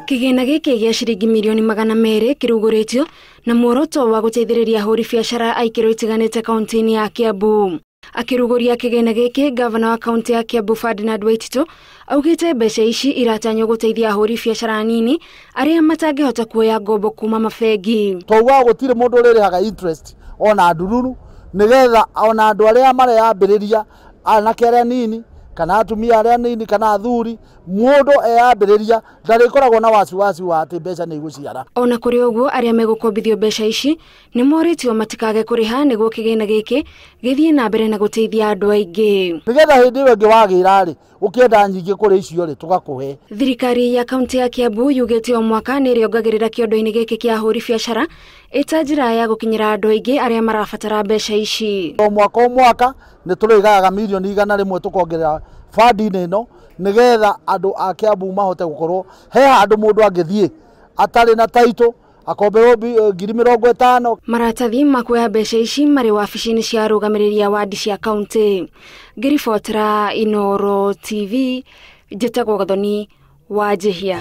Kĩgĩna gĩkĩ gĩa ciringi mirioni 200 kĩrugũrĩtio na muoroto wa gũteithĩrĩria ahũri biacara a ikĩro itiganĩte kaunti-inĩ ya Kiambu. Akĩrugũria kĩgĩna gĩkĩ, gavana wa kaunti ya Kiambu Ferdinand Waititu augĩte mbeca ici iratanywo gũteithia ahũri biacara anini arĩa matangĩhota kuoya ngombo kuma mabengi. Twaugaga gũtirĩ mũndũ ũrĩrĩhaga interest ona ndururu, nĩgetha ona andũ arĩa mareyambĩrĩria, anake arĩa nini kana atumia arĩa nini kana athuri, mũndũ eyambĩrĩria ndarĩkoragwo na wasiwasi wa atĩ mbeca nĩ igũciara. Ona kũrĩ ũguo, arĩa megũkombithio mbeca ici nĩ morĩtio matikage kũrĩha nĩguo kĩgĩna gĩkĩ gĩthiĩ na mbere na gũteithia andũ aingĩ. Nĩgetha hĩndĩ ĩyo ĩngĩ wagĩra rĩ, ũkĩenda nyingĩ kũrĩ icio rĩ, tũgakũhe. Thirikari ya kaunti ya Kiambu yugĩte o mwaka nĩ ĩrĩongagĩrĩra kĩondo-inĩ gĩkĩ kĩa ahũri biacara ĩta njĩra ya gũkinyĩra andũ aingĩ arĩa marabatara mbeca ici. O mwaka o mwaka nĩ tũrĩgayaga mirioni 100 tũkongerera bandi-inĩ ĩno nĩgetha andũ a Kiambu mahote gũkorwo he handũ mũndũ angĩthiĩ atarĩ na taitũ akomberwo 50,000. Maratathi ma kuoya mbeca ici marĩ wabici-inĩ cia arũgamĩrĩri a wadi cia kaunti. Ngĩribotera Inooro TV, njĩtagwo Gathoni wa Njihia.